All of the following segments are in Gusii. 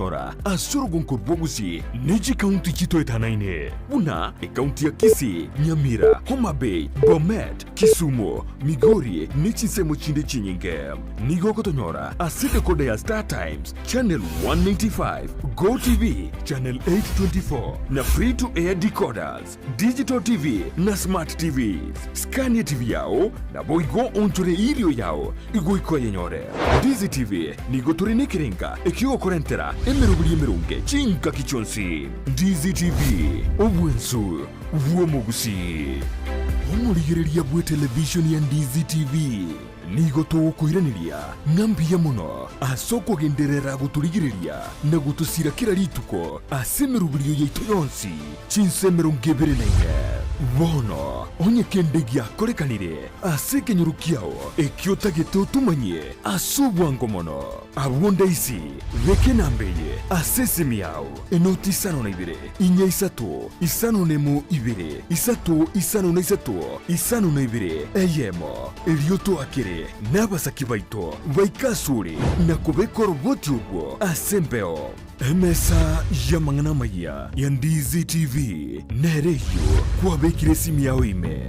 Rora ase orogonko rw'obosii ne chikaunti chitoetanaine, buna ekaunti ya Kisii, Nyamira, Homa Bay, Bomet, Kisumu, Migori ne chinsemo chinde chinyinge. Nigo ogotonyora ase decoder ya Star Times, Channel 195, Go TV, Channel 824 na Free to Air decoders, Digital TV na Smart TVs. Scan TV yao naboigo onchore erio yao igoika oyenyore. Ndizi TV nigo tore nekerenga ekiogokorentera emeroberi emeronge chingaki chionsi. Ndizi TV, obwensu bw'omogusii. Omorigereria bw'etelevishoni ya Ndizi TV nigo togokoiraneria ng'a mbuya mono ase okogenderera gotorigereria na gotosira kera rituko ase emeroberio yaito yonsi chinsa 24. Bono onye kende giakorekanire Ase ekenyoro kiao ekio otagete otomanyie ase obwango mono. Abwo ndaisi, beka enamba eye ase esimi yao, enoti isano na ibere, inya isato, isano na emo ibere, isato isano na isato, isano na ibere, eyemo. Erio toakere nabasaki baito baike asore na kobeka oroboti orwo ase embeo. Emesa y'amang'ana amayia ya Ndizi TV nere eyio kwabekire esimi yao ime.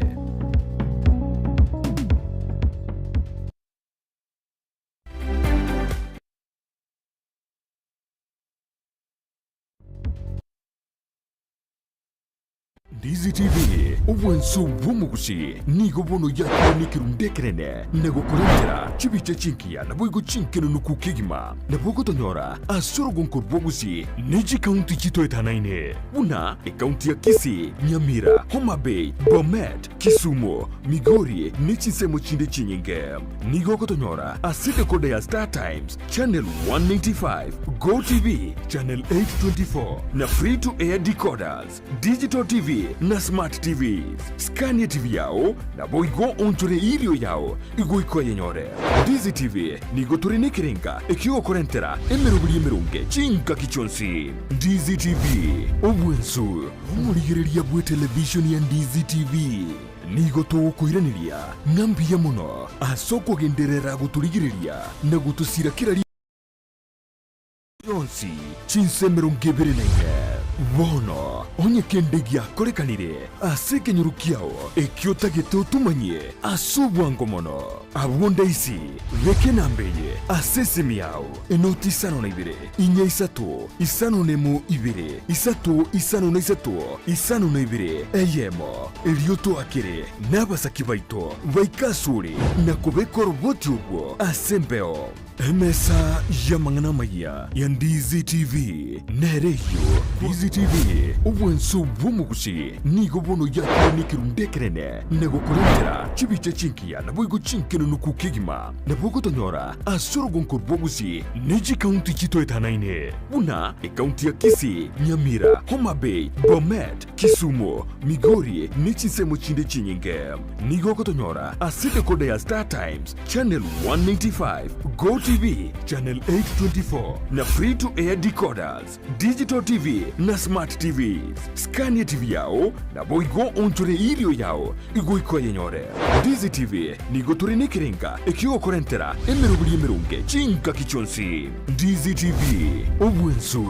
Ndizi TV, obwansu bw'omogusi nigo bono yakire nekerundu ekenene na gokorentera chibicha chingiya naboigo chinkenunuku kegima. Nabo ogotonyora ase orogonko rw'ogusi ne chikaunti chitoetanaine buna ekaunti ya Kisii, Nyamira, Homa Bay, Bomet, Kisumu, Migori ne chinsemo chinde chinyinge. Nigo ogotonyora ase decoder ya Star Times, Channel 195, Go TV, Channel 824 na Free to Air decoders. Digital TV na Smart TVs. Scan TV yao naboigo onchore erio yao igoika oyenyore. Ndizi TV nigo tore nekerenga ekiogokorentera emeroberi emeronge chingaki chionsi. Ndizi TV, obwensu omorigereria bw'etelevishoni ya Ndizi TV. Nigo togokoiraneria ng'a mbuya mono ase okogenderera gotorigereria na gotosira kera Yonsi chinsa 24. Bono onye kende giakorekanire ase ekenyoro kiao ekio otagete otomanyie ase obwango mono, abwo ndaisi, beka enamba eye ase esimi yao, enoti isano na ibere, inya isato, isano na emo ibere, isato isano na isato, isano na ibere, eyemo, erio toakere nabasaki baito baike asore na kobeka oroboti orwo ase embeo. Emesa y'amang'ana amayia ya Ndizi TV nere eyio. Ndizi TV, obwansu bw'omogusi nigo bono yakire nekerundu ekenene na gokorentera chibicha chingiya naboigo chinkenunuku kegima. Nabo ogotonyora ase orogonko rw'ogusi ne chikaunti chitoetanaine buna ekaunti ya Kisii, Nyamira, Homa Bay, Bomet, Kisumu, Migori ne chinsemo chinde chinyinge. Nigo ogotonyora ase decoder ya Star Times, Channel 195, Go TV, Channel 824 na Free to Air decoders, Digital TV na Smart TVs. Scan TV yao naboigo onchore erio yao igoika oyenyore. Ndizi TV nigo tore nekerenga ekiogokorentera emeroberi emeronge chingaki chionsi. Ndizi TV, obwensu.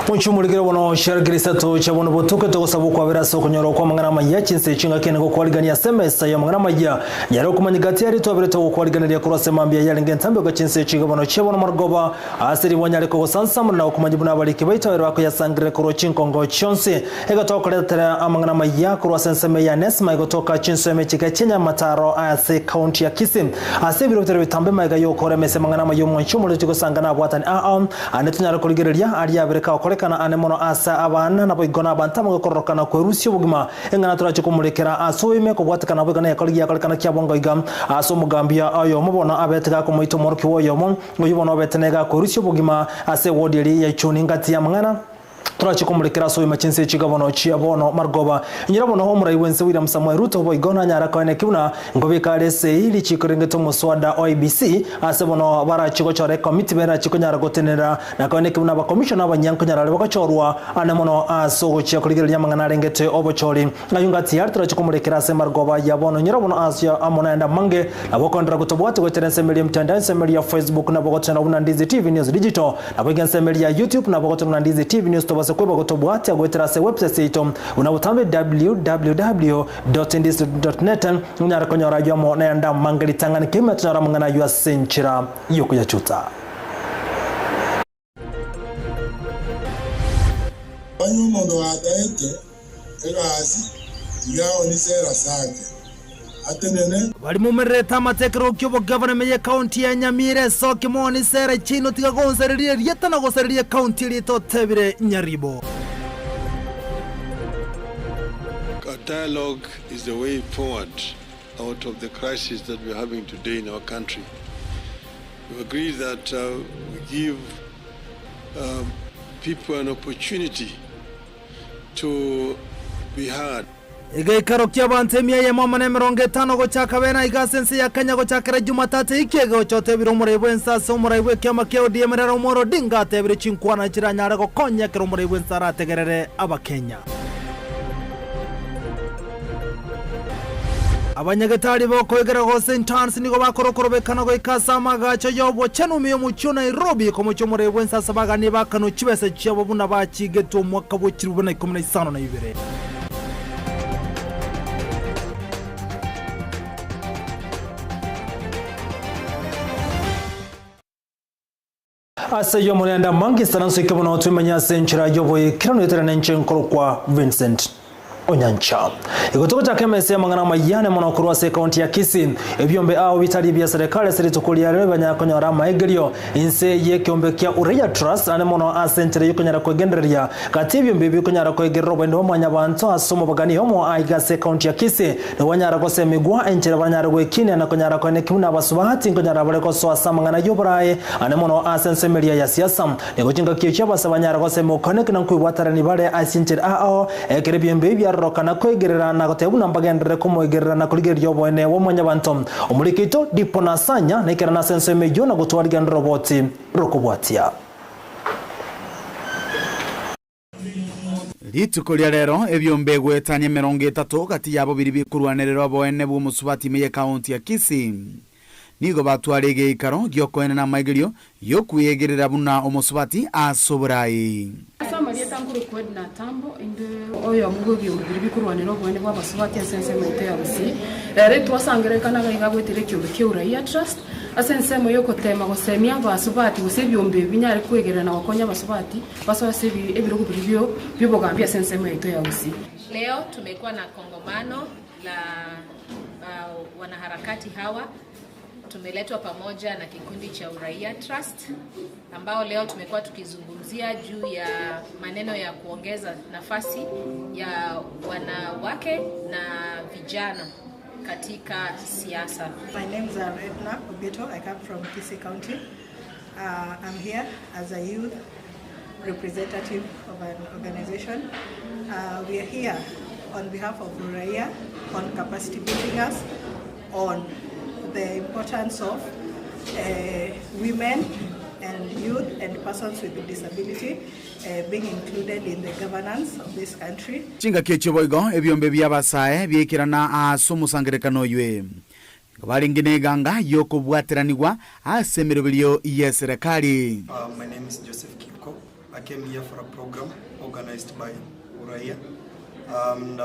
Monchumurikire bono chiarikire isato chia bono botuko togosaba okwabera ase okonyora okw'amang'ana amaya chinsa echio ngaki nigo kwarigania ase emesa y'amang'ana amaya yare okomanya gati aria twabere togokwariganeria korwa ase mambia yarenge entambe goika chinsa echio iga bono chia bono marogoba Ase ribu onyare kogosansamora na gokomanya buna abariki baito babe bakoyasangerera korwa chinkongo chionsi. Igo tokoretera amang'ana amaya korwa ase ensemo ya Nesma egotoka chinsemo echike chi'Nyamataro ase ekaunti ya Kisii. Ase ebiro bitari bitambe magega y'okoremesa amang'ana amaya omwanchi omorero tigosanga nabwatani ao ande tonyare korigereria aria abere kagokorekana. gokorekana ane mono ase abana naboigo na abanto abange kororokana kwerusia obogima eng'ana torache komorekera ase oime kobwatekana naboigo negekori giakorekana kia bwango iga ase omogambia oyomo bono abete gakomoita omworokigwa oyomo oyio bono obete negakwerusia obogima ase ewodi eria ya Ichuni ngati y'amang'ana Torache komorekera ase oima chinse echi bono chia bono marogoba. Inyora bono omorai bw'ense William Samoei Ruto boigo nanyare koeneki buna nkobeka are esegi richiiko rirengete omoswada o IEBC ase bono barache gochora ekomiti berache konyara gotenenera na koeneki buna abakomishona abanyia nkonyara are bagochorwa ane mono ase ogochia korigereria amang'ana arengete obochori. Ayio ngati yare torache komorekera ase marogoba ya bono. Inyora bono ase amo naende amange nabo okoenderera gotobwatia goetera ensemo eria y'emtandao ensemo eria ya Facebook nabo ogotenena buna Ndizi TV News Digital. Naboigo ensemo eria ya YouTube nabo gotenena buna Ndizi TV News tobase kweba gotobwatia goetera ase website yaito buna botambe www.ndizi.net onyare konyora ayio amo naende amange ritang'ani kegima tonyore amang'ana ayio ase enchera y'okoyachuta. Onye omonto gataete egasi, tiga aonie sera sake, atenene. Barimoumererete amatekerero ki'obogavana ime y'ekaunti ya Nyamira esoke moni sera chiaino tiga gonsareria erieta na gosareria ekaunti erieta otebire Nyaribo. A dialogue is the way forward out of the crisis that we are having today in our country. We agree that we give people an opportunity to be heard. Egeikaro ki'abanto emia eyemo amo nemerongo etano gochaka bene aiga ase ense ya Kenya gochakera Jumatatu eyio ki'egeocha otebire omorai bw'ense ase omorai bw'ekiama kia ODM Raila Omolo Odinga atebire chinkwana chiranyare gokonya ekero omorai bw'ense arategerere Abakenya. Abanyagetari b'okoegera gose interns nigo bakora okorobekana goika ase amagacho y'obochenu ime y'omochie o Nairobi komochia omorai bw'ense ase abaganie bakanwe chibesa chiabo buna bachigetwe omwaka bwe chilifu buna ikomi na isano na ibere. Ase ayio omorende amange isaranso eke bono twemenye ase enchera y'oboikeranu etari nenche nkorokwa Vincent Onyancha. Igo togochaka emesa y'amang'ana amayia mono korwa ase ekaunti ya Kisii. Ebiombe ao bitari bia serikali ase rituko ria rero banyara konyora amaegerio inse y'ekeombe kia Uraia Trust ane mono ase enchera y'okonyara kwegendereria gati ebiombe ebi bikonyara koegerera oboende bwa mwanyabanto ase omobagani omo aiga ase ekaunti ya Kisii Nigo banyara gosemigwa enchera baranyare gwekinia na konyara koeneki buna abasubati nkonyara bare gosoa ase amang'ana y'oboraai ane mono ase ensemo eria ya siasa. Nigo chingaki echio abase banyara gosemigwa koeneki na nkoibwatarani bare ase enchera ao ekero ebiombe ebi biarorokana koegerera na goteba buna mbagenderere komoegerera na korigereria oboene bwa mwanyabanto. Omoriki oito Dipo Nasanya naikerane ase ensemo eyio na gotwara rigendo roboti rokobwatia. Rituko ria rero ebiombe egoetania emerongo etato gati yabo biria bikorwanerera oboene bw'omosubati ime y'ekaunti ya Kisii nigo batware egeikaro gi'okoenena amaigerio y'okweegerera buna omosubati ase oborai. Ase amarieta nkorokwa Edna Atambo, inde oyomo bw'ebiombe biria bikorwanera oboene bw'abasubati ase ensemo yaito ya Gusii. Rero etwasangererekana iga iga goetera ekiombe kia Uraia Trust, ase ensemo y'ogoteema gosemia abasubati gose ebiombe ebi binyare kwegerera na gokonya abasubati Basoe ase ebirogo biria bi'obogambi ase ensemo yaito ya Gusii. Leo tumekuwa na kongomano la wanaharakati hawa. Tumeletwa pamoja na kikundi cha Uraia Trust ambao leo tumekuwa tukizungumzia juu ya maneno ya kuongeza nafasi ya wanawake na vijana katika siasa. My name is Edna Obito. I come from Kisii County. I'm here as a youth representative of an organization. We are here on behalf of Uraia on capacity building us on the importance of women and youth and persons with disability being included in the governance of this country. Chingaki echio boigo ebiombe bi'abasae biaikerana ase omosangererekano oywe. Nigo barenge neganga y'okobwateranigwa ase emeroberio y'eserekari. My name is Joseph Kipko. I came here for a program organized by Uraia. And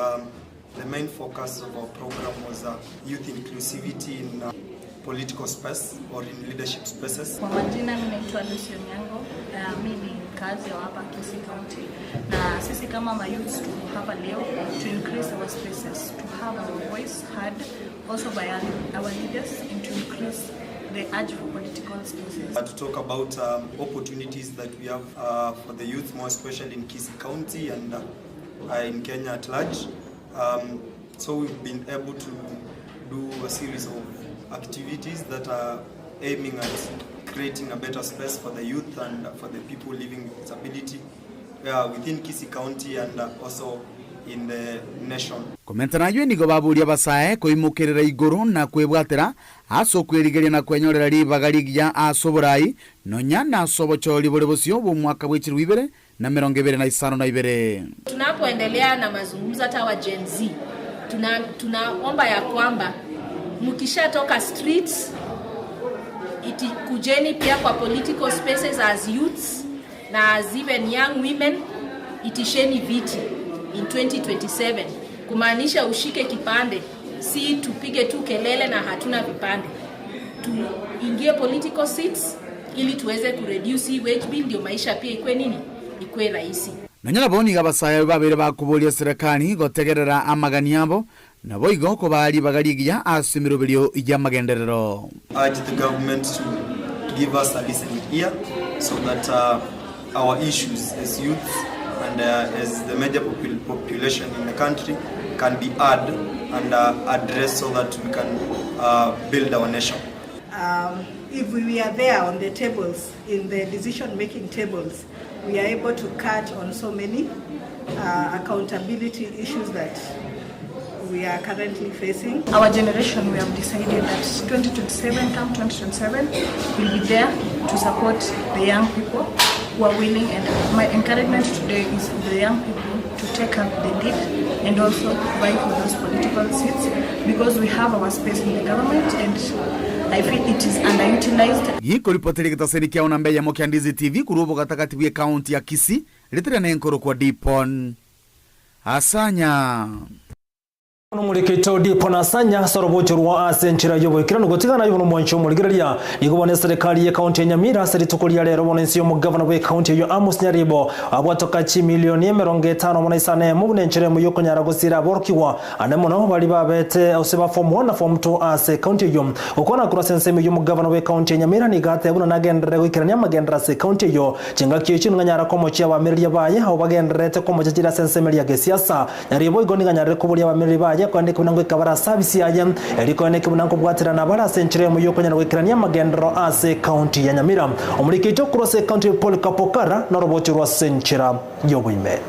the main focus of our program was youth inclusivity in political space or in leadership spaces. Kwa majina mimi naitwa Lucy Onyango, mimi ni mkazi wa hapa Kisii County, na sisi kama ma youths tuko hapa leo to increase our spaces, to have our voice heard also by our leaders and to increase the urge for political spaces. To talk about um, opportunities that we have uh, for the youth, more especially in Kisii County and uh, in Kenya at large. Um, so we've been able to do a series of activities that are aiming at creating a better space for the youth and for the people living with disability uh, within Kisii County and uh, also in the nation. Komenta nayio nigo baboria abasae koimokerera igoro na kwebwatera ase okwerigeria na kwenyorera ribaga rigiya ase oborai, nonya nase obochori bore bosio bw'omwaka bwe chilifu ibere na emerongo ebere na isano na ibere. Tunapoendelea na mazungumzo hata wa Gen Z tuna, tunaomba ya kwamba mkishatoka streets iti, kujeni pia kwa political spaces as youths na as even young women, itisheni viti in 2027 kumaanisha ushike kipande, si tupige tu kelele na hatuna vipande. Tuingie political seats ili tuweze kureduce hii wage bill, ndio maisha pia ikwe nini, ikwe rahisi. Nonya nabo nigo abasae babeire bakoboria serekari gotegerera amagani abo, naboigo kobaa ribaga rigiya ase emeroberio y'amagenderero. Urge the government to give us a listening ear so that uh, our issues as youths and uh, as the major popul population in the country can be heard and uh, addressed so that we can uh, build our nation. If we are there on the tables, in the decision-making tables, we are able to cut on so many accountability issues that we are currently facing. Our generation, we have decided that 2027, come 2027, we'll be there to support the young people who are willing. And my encouragement today is for the young people to take up the lead and also vie for those political seats, because we have our space in the government and I feel it is underutilized. Gikoripoteria getaseni kia onambe eyemo kia Ndizi TV korwa obogatagati bwe ekaunti ya Kisii, ritire nenkoro kwa Dipon Asanya. Nomorikeito Dipo na Asanya ase rwa ase enchera y'oboikeranu gotigana aye bono omwancho omorigereria nigo bono eserikari ye county ya Nyamira ase rituko ria rero bono ense y'omogavana bwe county eyo Amos Nyaribo abwatoka chimilioni emerongo etano mono isano emo buna enchera emo yokonyara gosira aborokigwa ane mono bari babete ase ba form 1 na form 2 ase county eyo okwana korwa ase ensemo y'omogavana bwe county ya Nyamira nigo ateba buna nagenderere goikerania amagendera ase county eyo chingaki echio niganyara komochia abamereria baye abo bagendererete komocha chire ase ensemo eria ya gesiasa Nyaribo igo niganyarire koboria abamereri baye kwandika buna ngoika bara service yaye eriko buna nkobwaterana bara ase enchera emo yokonyara goikerania amagendero ase county ya Nyamira omorikeito korwa ase county Paul Kapokara norobochi rwa ase enchera y'oboime.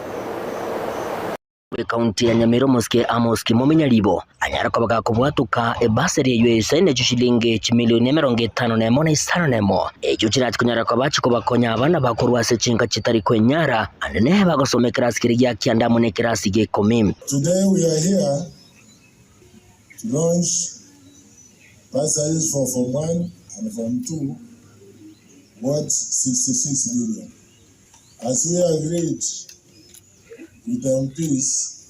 Ekaunti ya Nyamira omosike Amos Kimomi Nyaribo anyare koba gakobwatoka ebasari eyio eisaine chishilingi chimilioni emerongo etano nemo na isano nemo echio chirachi konyara koba chikobakonya abana bakorwa ase chinka chitari kwenyara anene bagosoma ekerasi keria gia kianda amo na ekerasi gia ikomi. Today we are here to launch bursaries for Form 1 and Form 2 worth 66 million. As we agreed with the MPs,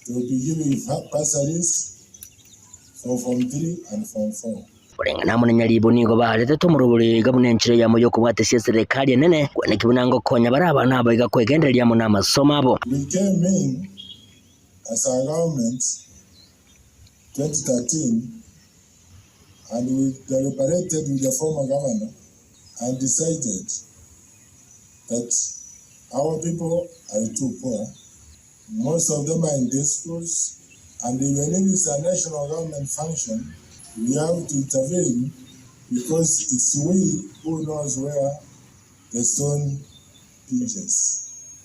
they will be giving bursaries for Form 3 and Form 4. Koreng'ana amo na Nyaribo nigo baretete omorobori oyo iga buna enchera eyemo y'okobwatesia eserekari enene kweneki buna ngokonya bare abana abo iga kwegendereria amo na amasomo abo. We came in as a government 2013 and we deliberated with the former governor and decided that our people are too poor. Most of them are in day schools, and even if it's a national government function, we have to intervene because it's we who knows where the stone pinches.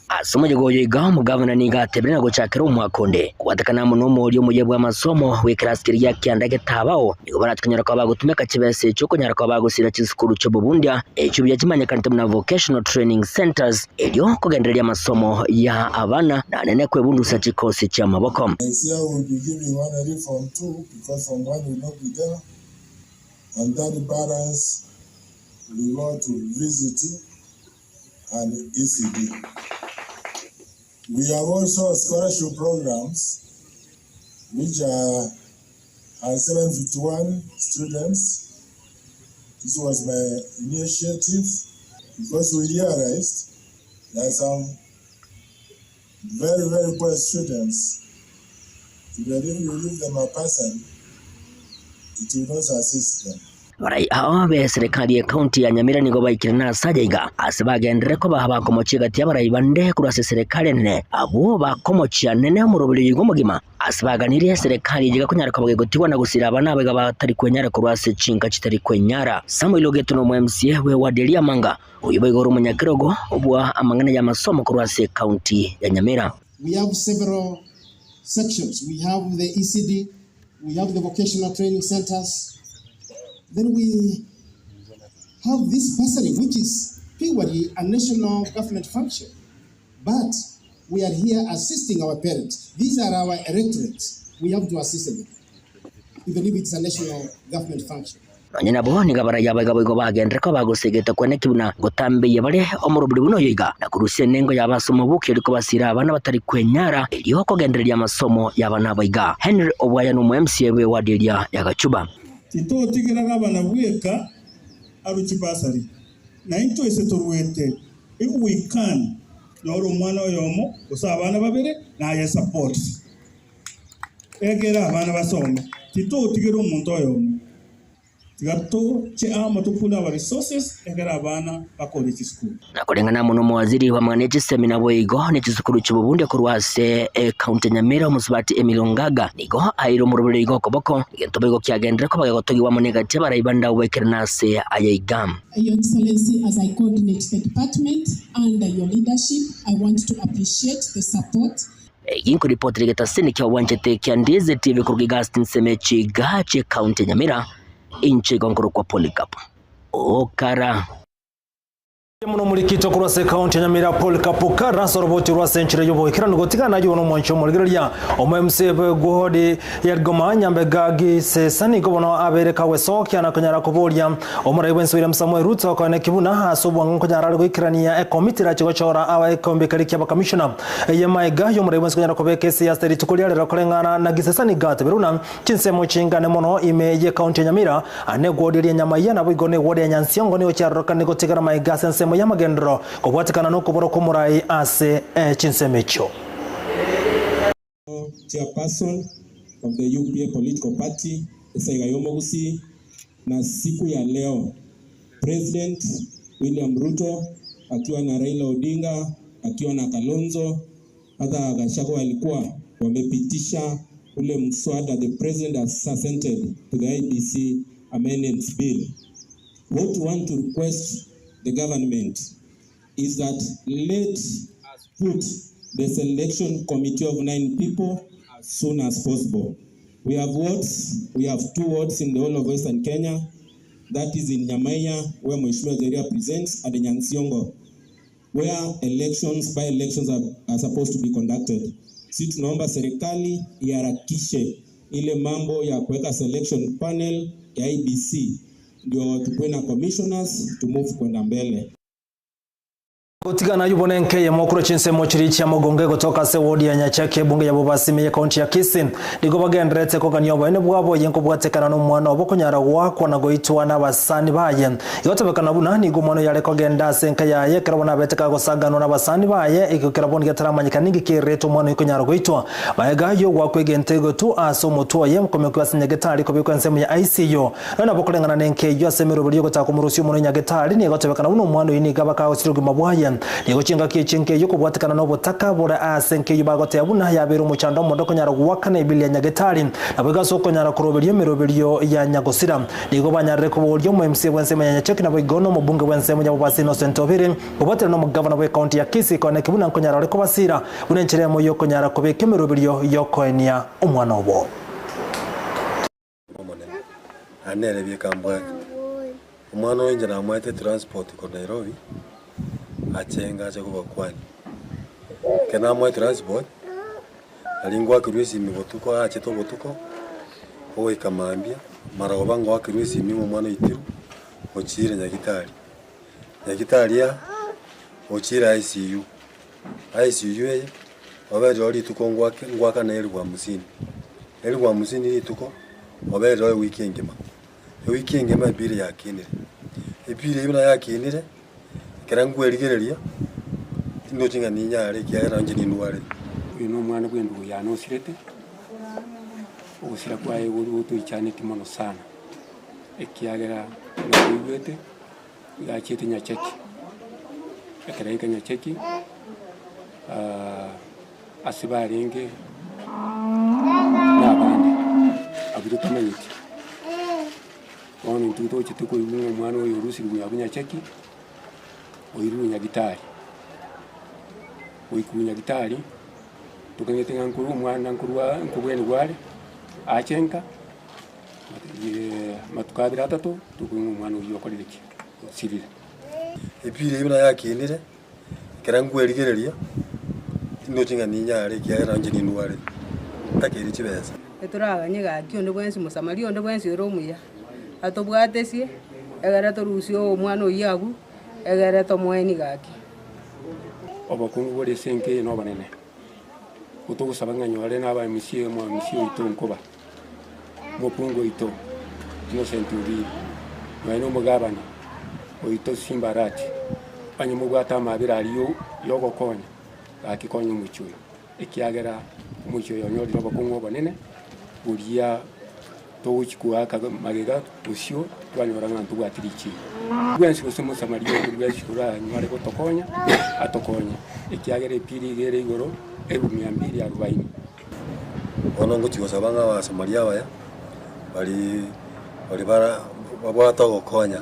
Ase omoyega oyo iga omogavana nigo atebire na gochakera omwaka onde kobwatekana amo nomoria omoyia bw'amasomo bw'ekerasi keria gia kianda getabao nigo barache konyara koba bagotumeka chibesa echio okonyara koba bagosira chisukuru chi'obobundia echio buya chimanyekanete buna vocational training centers erio kogendereria amasomo ya abana na nene kwebundusa chikosi chi'amaboko. Next year we'll be giving one only Form 2 because Form 1 will not be there. And that balance will go to VCT and ECD. We have also scholarship programs which are 751 students. This was my initiative because we realized there are some very, very poor students. Even if you give them a person, it will not assist them. Abarai ao be serikali ye county ya Nyamira nigo baikire nase aya iga, ase bagenderere koba bakomochia egati y'abarai bande korwa ase serikali enene, abwo bakomochia nene omoroberi oyo iga omogima, ase baganirie serikali eye gekonyara koba gegotigwa na gosira abana aba iga batari kwenyara korwa ase chinka chitari kwenyara. Samuel Ogeto nomo MCA bwe ward eria Amanga, oyio boigo ore omonyakerogo bwa amang'ana y'amasomo korwa ase ecounty ya Nyamira. We have several sections. We have the ECD, we have the vocational training centers. Then we have this bursary, which is purely a national government function. But we are here assisting our parents. These are our electorates. We have to assist them, even if it's a national government function. Nonya nabo nigo abaraiyo abaiga boigo bagenderera koba bagosegeta kweneki buna ngotambeyia bare omorobori buna oyo iga, na korusia enengo yabo ase omobuki erio kobasiira abana batari kwenyara, erio kogendereria amasomo y'abana abo iga. Henry Obwaya nomo MCA bwe ward eria ya Gachuba. Titotigera gabana bweka arwe chibasari, na intwe ase torwete, if we can, nyora omwana oyomo gose abana babere naye support. Egera abana basome, titotigera omonto oyomo. Tiga toche amo topule our resources egere abana bakore chisukuru. Na koreng'ana amo nomowaziri bw'amang'ana e chisemi naboigo ne chisukuru chi'obobundi korwa ase ecounty ya Nyamira omosubati Emily Ongaga nigo aeirwe omoroberi oiga okoboko, egento boigo kiagenderire koba gegotogigwa amo negati y'abarai bande abwo baikere ase aya iga. Your Excellency, as I coordinate the department under your leadership, I want to appreciate the support Eki nkoripotera egetaseni kia obwanchete kia Ndizi TV koruga iga ase chinsemo echi iga chie county ya Nyamira, inche igo nkorokwa Polycarp Okara. Muno omorikito korwa ase ekaunti ya Nyamira Paul Kapukara ase oroboti rwa ase enchera y'oboikeranu gotigana ayio nomwanchi omorigereria omo MC bw'ewodi ya Rigoma Nyambega Gisesa nigo bono abeire kagwesokia na konyara koboria omorai bwense William Samoei Ruto koeneki buna ase obwango nkonyara are goikerania ekomiti erache gochora abaekombe keria kia abakamishona Eye maiga y'omorai bwensi konyara kobeka esiasa rituko ria rero koreng'ana na Gisesani Gat Beruna, chinsemo chingane mono ime y'ecounty ya Nyamira, ane egwodi eria Nyamaiya naboigo na egwodi ya Nyansiongo nigo chiarorokane gotigara maiga ase ensemo y'amagenderero kobwatekana nokobora kw'omorai ase chinsemo echio. Chairperson of the UPA political party esaiga y'omogusii na siku ya leo President William Ruto akiwa na Raila Odinga akiwa na Kalonzo hata Gachagua walikuwa wamepitisha ule mswada the president has assented to the IEBC amendments bill. What we want to request the government is that let us put the selection committee of 9 people as soon as possible. We have wards, we have 2 wards in the whole of Western Kenya, that is in Nyamaiya, where Mheshimiwa Zeria presents, and in Nyansiongo, where elections, by-elections are supposed to be conducted. Si tunaomba serikali iharakishe ile mambo ya kuweka selection panel ya IEBC ndio tukuwe na commissioners to move kwenda mbele. Gotigana ayio bono enka eyemo korwa chinsemo chiria chia mogongo egotoka ase ewodi ya Nyachake ebunge ya Bobasi ime y'ekaunti ya Kisii nigo bagendererete kogania oboene bwabo eye nkobwatekana nomwana obo konyara goakwa na goitwa nabasani baye. Igotebekana buna nigo omwana oyo are kogenda ase enka yaye ekero bono abete kagosanganwa nabasani baye ekero bono getaramanyekana ninki kererete omwana oyo konyara goitwa. Magega y'ogoakwa egento egotu ase omotwe oye okomekwa ase nyagetari kobekwa ensemo ya ICU. Nonya nabo koreng'ana nenka eyio ase emeroberi y'ogotaka komorusia omonwa nyagetari, nigo egotebekana buna omwana oyio nigo abakagosire obogima bwaye. Nigo chingaki echi enka eyio kobwatekana nobotaka bore ase enka eyio bagoteba buna yabeire omochando omonde okonyara goakana ebili ya nyagetari. Naboigo ase okonyara koroberia emeroberio ya nyagosira. Nigo banyarire koboria omo MCA bw'ensemo ya Nyacheki naboigo nomobunge bw'ensemo ya Bobasi Innocent Obiri kobwaterana nomogavana bw'ecounty ya Kisii koeneki buna nkonyara ore kobasira buna enchera eyemo y'okonyara kobeka emeroberio y'okoenia omwana obo. Omonene, naende nere bieka mbwate. Omwana oyo inche namoete transport korwa Nairobi, achenge ache kobakwania. Ekero namoe transport, nari ngoakerwa esimi botuko achete obotuko, ogoika mambia, marogoba ngoakerwa esimi ng'a omwana oitirwe, ochire nyagetari. Nyagetari aa, ochire ICU, ICU eye, oberire oo rituko ngoake ngoakana elfu hamsini, elfu hamsini rituko, oberire oo ewiki engima, ewiki engima ebill yakinire, ebill eywo buna yakinire, ekero nkwerigereria, tindochi ng'a ninyare ekiagera inche nindwarete. Oyo nomwana bw'endugu yane osirete, ogosira kwaye gotoichanetie mono sana. Ekiagera naboigwete, iga achiete Nyacheki. Ekero aika Nyacheki, ase barenge nabande abwo totamanyeti. Bono intwe tochete koigwa ng'a omwana oyo orusirwe abwo Nyacheki, oirwe Nyagitari. Goikwa Nyagitari, tokagete ng'a nkorwa omwana nkorwa nkobwenigwa are, ache nka. Amatuko abere atato tokoigwa omwana oyio okorire ki? Osirire. Epira eyio buna yakinire, ekero nkwerigereria, tindochi ng'a ninyare ekiagera inche nindware, ntakeire chibesa. Etoraganye gaki onde bwensi Mosamaria onde bwensi ore omuya, atobwatesie, egere torusie omwana oyio agwo, egere tomoenie gaki. Obokungu bore ase enka eye nobonene, gotogosaba ng'a nyore na aba MC omo MC oito nkoba. Omokungu oito Innocent Obiri, nonya na omogabana oito Simba Arati, onye mobwate amabera aria yogokonya, gaki konya omochie oyo, ekiagera omochie oyo onyorire obokong'u obonene, boria togochi koaka magega bosio twanyora ng'a ntobwati richiiko. Bwensi gose Omosamaria onde bwensi oranyare gotokonya, atokonye, ekiagera epira iga ere igoro elfu mia mbili arubaini. Bono ngochia gosaba ng'a Abasamaria abaya, baria baria bara babwate ogokonya,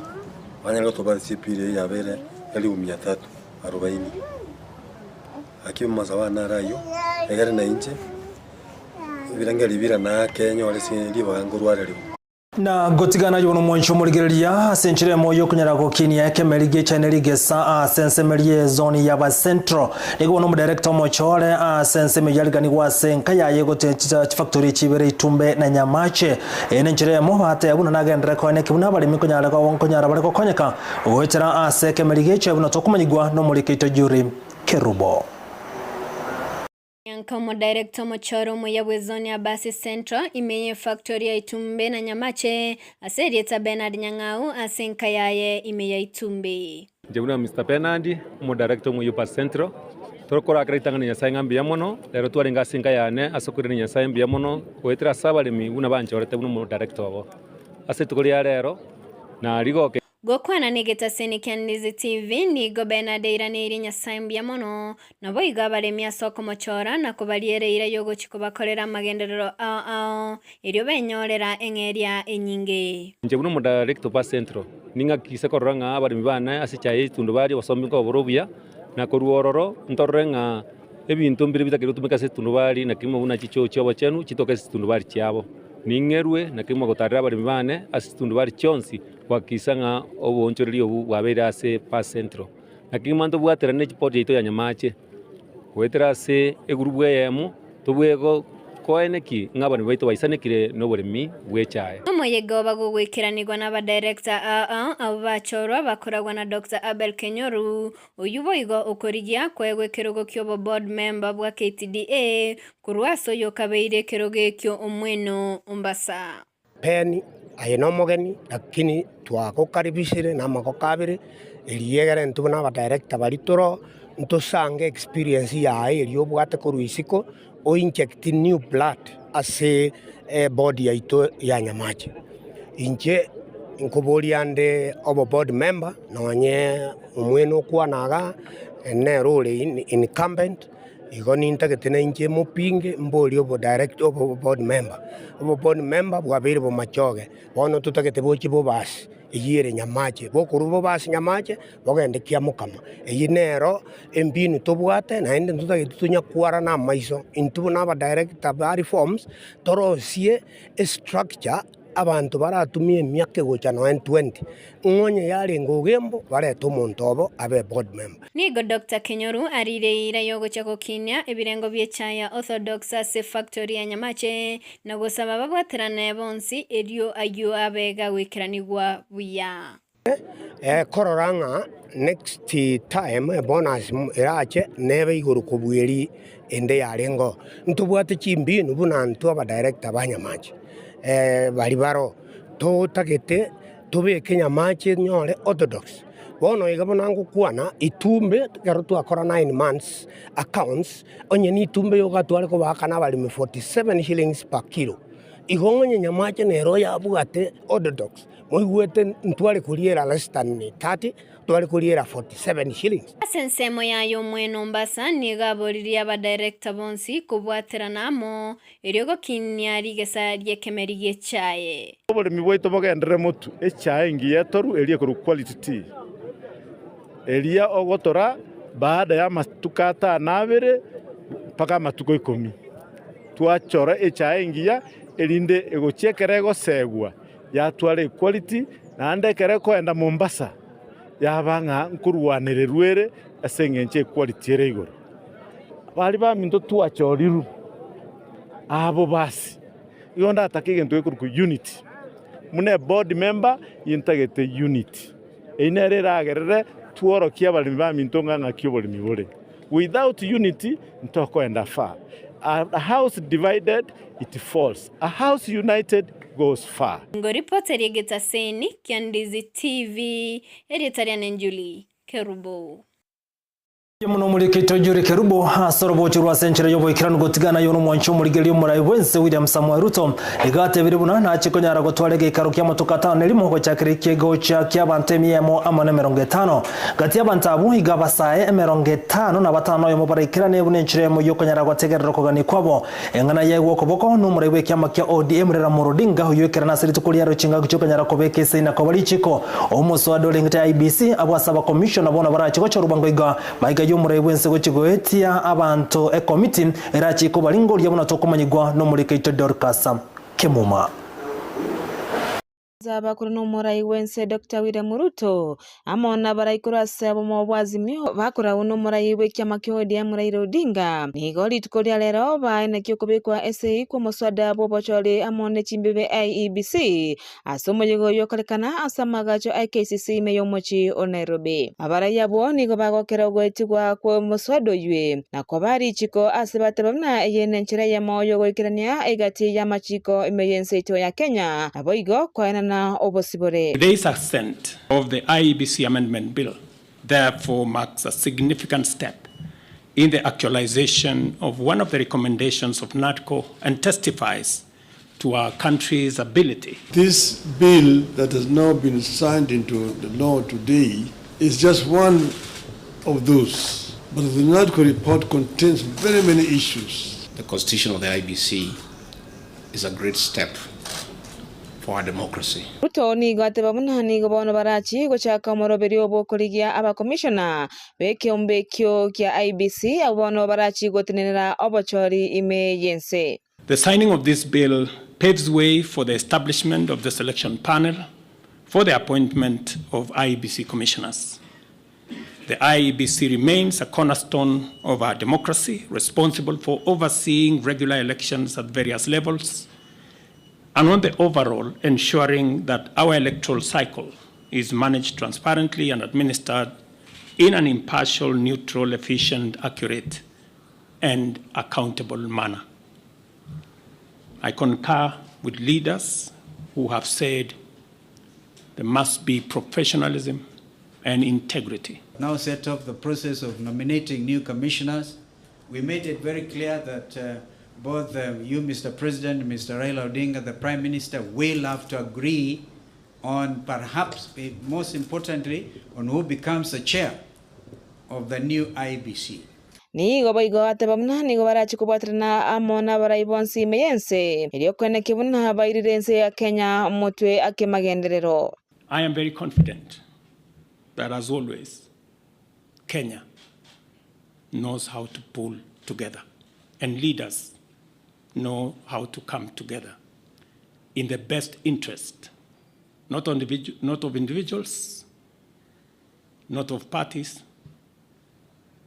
banyare gotoba ase epira eye yabeire elifu mia tatu arobaini. Lakini amasabo ane naro ayio, egere na inche, ebirengererio bire naake nyore ase ribaga nkorwarerigwa. Na gotigana ayio nomwancho omorigereria ase enchera emo yokonyara gokinia ekemeri gi'echaine rigesa ase ensemo y'ezoni ya Basentro. Nigo bono omodirector omochore ase ensemo eyio ariganigwe ase enka yaye gotenchia chifactori chibere Itumbe na Nyamache. Eye nenchera emo bateba buna nagenderere koeneki buna abaremi nkonyara nkonyara bare gokonyeka goetera ase ekemeri gi'echae buna tokomanyigwa nomoriki oito Jury Kerubo. Nyanka omodirector omochoro omuya bw'ezone ya Basi Central ime y'efactory ya Itumbe na Nyamache ase erieta Bernard Nyang'au ase enka yaye ime ya Itumbe. Inche buna Mister Bernard, omodirector omuya o Basi Central, tokorakera ritang'ani Nyasae ng'a mbuya mono, rero twarenge ase enka yane ase okoirania Nyasae mbuya mono goetera ase abaremi buna banchorete buna omodirector obo. Ase rituko ria rero, narigoke. Gokwana negetaseni kia Ndizi TV, nigo Bernard airaneirie Nyasae mbuya mono, naboigo abaremi ase okomochora na kobariera eira y'ogochia kobakorera amagenderero ao ao, erio benyorera eng'eria enyinge. Inche buna omodarekta o Central, ning'akikise korora ng'a abaremi bane ase echae y'etundo baria obosombi nkobora obuya, na korwa ororo ntorore ng'a ebinto mbire bitakeire gotumeka ase etundubari naki buna chichoo chi'obochenu chitoke ase chitundubari chiabo. Ning'erwe naki mogotarera abaremi bane ase chitundubari chionsi Goakikisa ng'a oboonchoreria obwo bwabeire ase Pass Central. Naki ng'ima ntobwaterane ne chipoti yaito ya Nyamache, goetera ase egurubu eyemo, tobue koeneki ng'a abaremi baito baisanekire noboremi bw'echae. Omoyega oba gogoikeranigwa n'abadirector ao abwo bachorwa bakoragwa na Doctor Abel Kenyoru, oyio boigo okorigia koegwa ekerogo ki'obo board member bwa KTDA korwa ase oyokabeire ekerogo ekio Omweno Ombasa. Pen, aye nomogeni, lakini twagokaribishire namagoko abere, erio egere intwe buna abadirector baria toro, ntosange experience yaye eria obwate korwa isiko, o inject new blood ase eboard yaito ya Nyamache. Inche nkoboria nde obo board member nonye omwene okwana igaa, nere ore incumbent. Igo nintagete nainche mopinge mborie obo direct obo board member. Obo board member bwabeire bomachoge, bono totagete bochie bobasi eyio ere Nyamache. Bokorwa bobasi Nyamache, bogende Kiamokama. Eyio nero embinu tobwate naende ntotagete tonyakwara na amaiso. Intwe buna abadirector ba reforms, torosie estructure. Abanto baratumie emiaka egocha nonya 20, ng'a onye yarenge ogembo, barete omonto obo abe board member. Nigo Doctor Kenyoru ariire eira y'ogochia gokinia ebirengo bi'echae ya Orthodox ase efactory ya Nyamache na gosaba babwaterane bonsi erio ayio abe gagoikeranigwa buya. Korora ng'a next time ebonus erache nebe igoro kobua eria ende yarengeo. Ntobwate chimbinu buna intwe abadirector ba Nyamache baria baroo, totagete tobeke Nyamache enyore orthodox. Bono iga buna ngokwana, itumbe ekero twakora 9 months accounts, onye na itumbe yoka tware kobaakana abaremi 47 shillings per kilo. Igo ng'onye Nyamache nere oyabwate orthodox, moigwete ntware koriera less than 30, tware koriera 47 shillings. Ase ensemo yaye omwene Ombasa nigo aboririe abadirector bonsi kobwaterana amo erio gokinia rigesa ri'ekemeri gi'echae. Oboremi bwaito bogenderere motu, echae engiya etoru eria ekorokwa quality tea, eria ogotora baada ya amatuko atano na abere mpaka amatuko ikomi. Twachora echae engiya erinde egochia ekero egosegwa yatwara equality, naende ekero ekoenda Mombasa yaba ng'a nkorwanererwa ere ase eng'encho equality ere igoro. Baria baminto twachorirwe abo basi, igo ndatake egento gekorokwa unity, buna eboard member intagete unity, eyio nere eragerere tworokie abaremi baminto ng'a ng'aki oboremi bore. Without unity ntokoenda far. A house divided it falls, a house united goes far. Ngoripoteri egetaseni kia Ndizi TV, erieta riane Julie Kerubo. Muno omorikito Julie Kerubo ase orobocho rwa ase enchera y'oboikeranu gotigana aye nomwanchi omorigereria omorai bwense William Samoei Ruto iga atebire buna nache konyara gotwara egeikaro kia amatuko atano na erimo gochakera ekegocha kiabanto emia emo amo na emerongo etano. Gati y'abanto abwo iga abasae 55 na oyomo baraikerane buna enchera eyemo y'okonyara gotegerera okogania kwabo. Eng'ana yaigwa okoboko nomorai bw'ekiama kia ODM Raila Amolo Odinga oyoikerana ase rituko riaro chingaki chi'okonyara kobeka esegi na koba richiko. Omoswada orengete IEBC abwo ase abakomishona bono barache gochorwa bwango iga maiga y'omorai bw'ense gochia goetia abanto ekomiti erache kobaringoria buna tokomanyigwa nomoriki oito Dorcas Kemuma. Abakoro nomorai bw'ense Doctor William Ruto amo nabarai korwa ase obomo bwa Azimio bakoragwa nomorai bw'ekiama kia ODM Raila Odinga nigo rituko ria rero baenekia okobekwa esegi kw'omoswada bw'obochori amo ne chimbibe IEBC ase omoyega oyio okorekana ase amagacho a KICC ime y'omochie o Nairobi. Abarai abwo nigo bagokera ogoetigwa kw'omoswada oyio na koba richiko ase bateba buna eye nenchera eyemo y'ogoikerania egati y'amachiko ime y'ense yaito ya Kenya. Naboigo koenana obosibore. Today's assent of the IEBC Amendment Bill therefore marks a significant step in the actualization of one of the recommendations of NADCO and testifies to our country's ability. This bill that has now been signed into the law today is just one of those. But the NADCO report contains very many issues. The constitution of the IBC is a great step for our democracy. Ruto nigo ateba buna nigo bono barachie gochaka omoroberio bw'okorigia abakomishona b'ekeombe ekio kia IEBC abwo bono barachie gotenenera obochori ime y'ense. The signing of this bill paves way for the establishment of the selection panel for the appointment of IEBC commissioners. The IEBC remains a cornerstone of our democracy, responsible for overseeing regular elections at various levels, and on the overall ensuring that our electoral cycle is managed transparently and administered in an impartial, neutral, efficient, accurate, and accountable manner. I concur with leaders who have said there must be professionalism and integrity. Now set up the process of nominating new commissioners. We made it very clear that uh, both uh, you, Mr. President, Mr. Raila Odinga, the Prime Minister, will have to agree on perhaps, eh, most importantly, on who becomes the chair of the new IBC. Nigo boigo ateba buna nigo barache kobwaterana amo nabarai bonsi ime y'ense, erio koenekia buna bairire ense ya Kenya omotwe akemagenderero. I am very confident that as always Kenya knows how to pull together and leaders know how to come together in the best interest not, not of individuals, not of parties,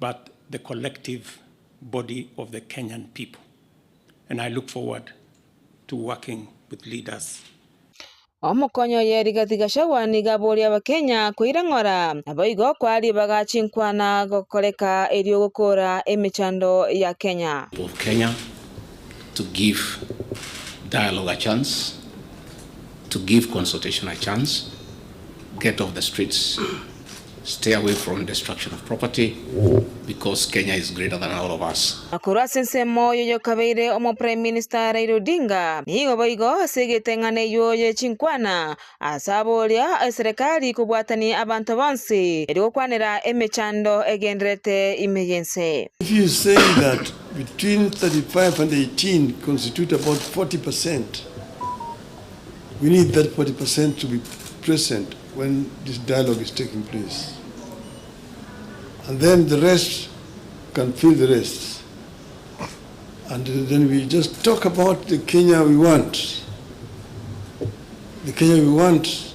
but the collective body of the Kenyan people. And I look forward to working with leaders. Omokonyi oye Rigathi Gachagua nigo aboria Abakenya koira ng'ora, naboigo koa ribaga chinkwana gokoreka erio gokora emechando ya Kenya. Of Kenya to give dialogue a chance, to give consultation a chance, get off the streets. Stay away from destruction of property because Kenya is greater than all of us. Na korwa ase ensemo y'oyokabeire omo-Prime Minister Raila Odinga, nigo boigo ase egeteng'ana eyio ye chinkwana ase aboria eserekari kobwatania abanto bonsi erio gokwanera emechando egendererete ime y'ense. If you say that between 35 and 18 constitute about 40%, we need that 40% to be present when this dialogue is taking place. And then the rest can fill the rest. And then we just talk about the Kenya we want. The Kenya we want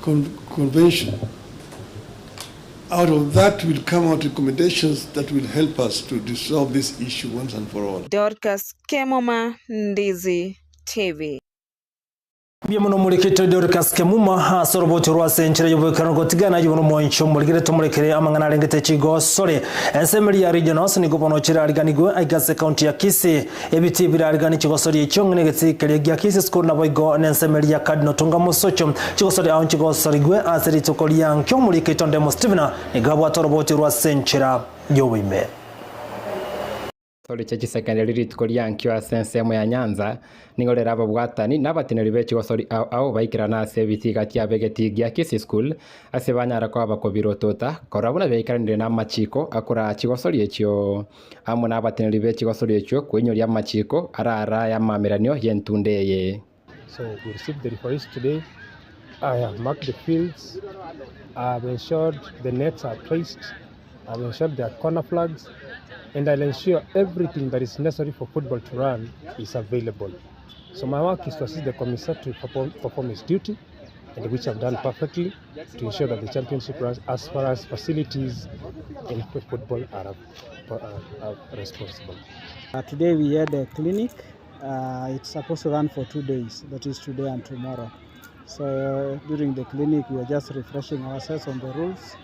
con convention. Out of that will come out recommendations that will help us to dissolve this issue once and for all. Dorcas Kemuma, Ndizi TV. Mbuya mono omorikete Dorcas Kemuma ase orobocho rwa ase enchera y'oboikeranu gotigana ayio bono omoincho omorigere tomorekere amang'ana arengete chigosore. Ensemo eria ya Regionals nigo bono chirariganigwe aiga ase ekaunti ya Kisii. Ebitii birariganie chigosori echio ng'ina egetii keria gia Kisii School naboigo nensemo eria ya Cardinal Tunga Mosocho. Chigosori ao nchigosorigwe ase rituko ria nkio omorikete Ondemo Stephen nigo abwate orobocho rwa ase enchera y'oboime. Sori chia chisekenderi rituko ria nkio ase ensemo ya Nyanza, nigo rero ababwatani na abateneneri be chigosori ao ao baikerana ase ebitiga kiabo egetii gia Kisii School ase banyara koba bakobirotota korora buna biaikaranire na amachiko akoraa chigosori echio amo na abateneneri be chigosori echio koinyoria amachiko ararae amameranio y'entunda eye. So we received the referees today. I have marked the fields. I have ensured the nets are placed. I have ensured there are corner flags. And I'll ensure everything that is necessary for football to run is available. So my work is to assist the commissioner to perform, perform his duty, and which I've done perfectly, to ensure that the championship runs as far as facilities in football are, are, are responsible. Today we had a clinic. It's supposed to run for 2 days, that is today and tomorrow. So during the clinic we are just refreshing ourselves on the rules,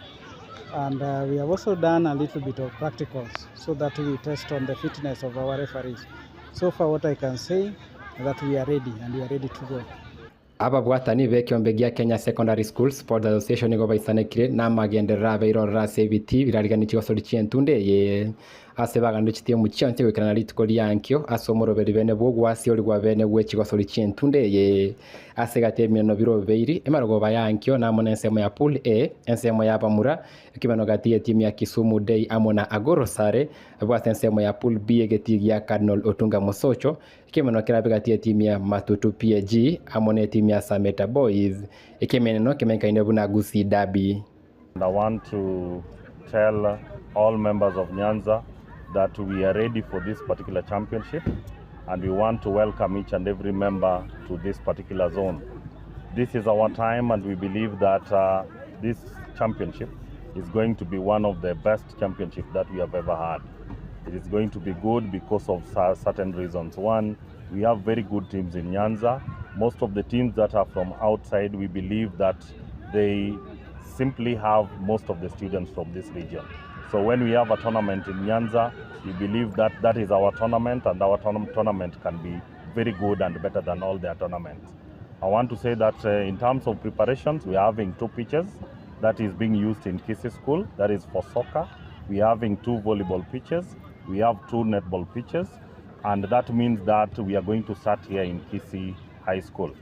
and we have also done a little bit of practicals so that we test on the fitness of our referees. So far what I can say that we are ready and we are ready to go. Ababwatani b'ekiombe gia Kenya Secondary Schools Sports Association nigo baisanekire namagenderero abeire ororo ase ebitii birariganirie chigosori chi'entunda eye ase baganire chitimu chionsi goikerana rituko ria nkio ase omoroberi bene bw'ogwasi origwa bene bwe chigosori chi'entunda eye ase egati y'ebimeneno birobeiri emarogoba ya nkio namo nensemo ya Pool A ensemo ya abamura ekimeno gati y'etimu ya Kisumu Day amo na Agoro Sare abwo ase ensemo ya Pool B egetii gia Cardinal Otunga Mosocho Ekemeneno kerabe gati y'etimu ya Matutu PAG amo n'etimu ya Sameta Boys, ekemeneno kemenkaine buna Gusii Derby. And I want to tell all members of Nyanza that we are ready for this particular championship and we want to welcome each and every member to this particular zone. This is our time and we believe that uh, this championship is going to be one of the best championship that we have ever had. It is going to be good because of certain reasons. One, we have very good teams in Nyanza. Most of the teams that are from outside, we believe that they simply have most of the students from this region. So when we have a tournament in Nyanza, we believe that that is our tournament and our tournament can be very good and better than all their tournaments. I want to say that uh, in terms of preparations, we are having two pitches that is being used in Kisii School, that is for soccer. We are having two volleyball pitches, we have two netball pitches, and that means that we are going to start here in Kisii High School.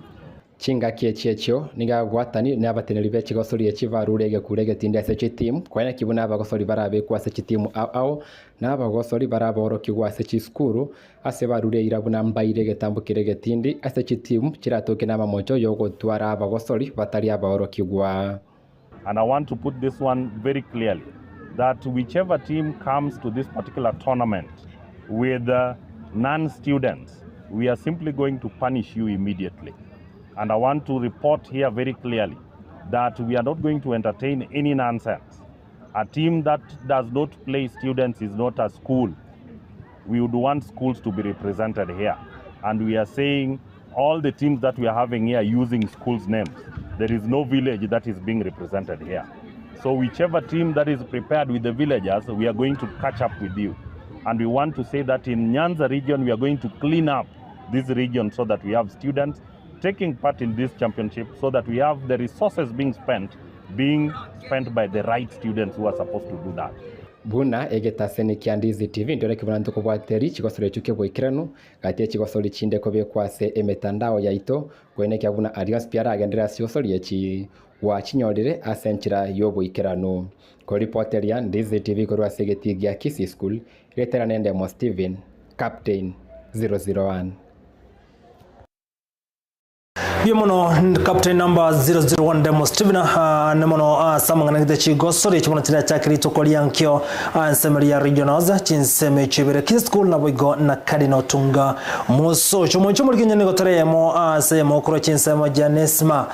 Chingaki echi echio nigo ababwatani na abateneneri be chigosori echi barure egekuro egetindi ase chitimu, koeneki buna abagosori barabekwe ase chitimu ao ao, na abagosori baraborokigwe ase chisukuru, ase barure eira buna mbaire egetambo kere egetindi ase chitimu chiratoke namamocho yogotwara abagosori batari abaorokigwa. And I want to put this one very clearly that whichever team comes to this particular tournament with uh, non students, we are simply going to punish you immediately. And I want to report here very clearly that we are not going to entertain any nonsense. A team that does not play students is not a school. We would want schools to be represented here. And we are saying all the teams that we are having here using schools' names. There is no village that is being represented here. So whichever team that is prepared with the villagers, we are going to catch up with you. And we want to say that in Nyanza region, we are going to clean up this region so that we have students taking part in this championship so that we have the resources being spent being spent by the right students who are supposed to do that. Buna egetaseni kia Ndizi TV ntore kebuna ntokobwateri chigosori echio ki'oboikeranu, gati echigosori chinde kobekwa ase emetandao yaito, koenekia buna aria onsi pi aragenderere ase chigosori echi gwachinyorire ase enchera y'oboikeranu. Koripoteria Ndizi TV korwa ase egetii gia Kisii School, retera nendemo Stephen, Captain 001. Mbuya mono Captain number 001 Demo Steven ane mono ase amang'ana gete chigosori echi bono chirachake rituko ria nkio ensemo ya regionals chinsemo echi ibere Kisii School naboigo na Cardinal Otunga Mosocho omonche omorigenyo nigo tore eyemo ase eyemo korwa chinsemo ja Nesma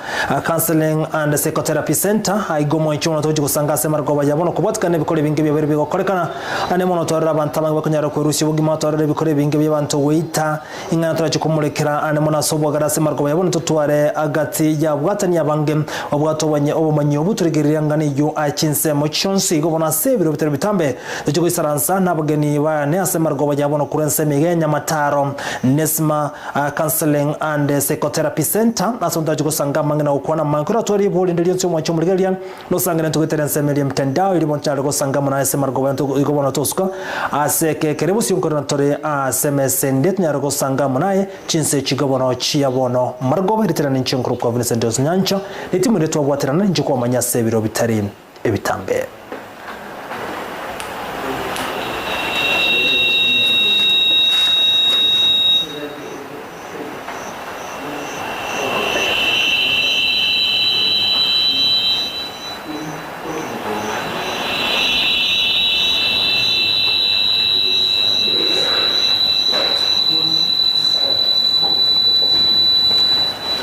Counseling and Psychotherapy Center aiga omonche mono togochi gosanga ase amarogoba ya bono kobwatikana nebikoro ebinge biabeire bigokorekana ane mono twarora abanto abange bakonyara kwerusia obogima twarora ebikoro ebinge biabanto goita Ing'ana torache komorekera aane mono ase obwagare ase amarogoba yabo, ntotware agati y'abwatani abange babwate obonye obomanyi obo torigereria ang'ana eyio aye chinsemo chionsi. Igo bono ase ebiro bitari bitambe toche goisaransa nabageni baane ase amarogoba yabo nokorwa ensemo iga ya Nyamataro Nesma Counseling and Psychotherapy Centre, ase torache gosanga amang'ana gokwana amange. Koratware ribori rinde rionsi omwanche omorigereria, Nosangere ntogoetera ensemo eria emetandao eria bono tonyare gosanga amo naye ase amarogoba aye igo bono tosuka ase eke kere bosio nkorera ntore ase emesa ende tonyare gosanga amo naye chinsa echi igo bono chia bono marogoba ritera ninche nkorokwa Vincent Nyancha netimu eria twabwaterana ninche kwamanya ase ebiro bitari ebitambe.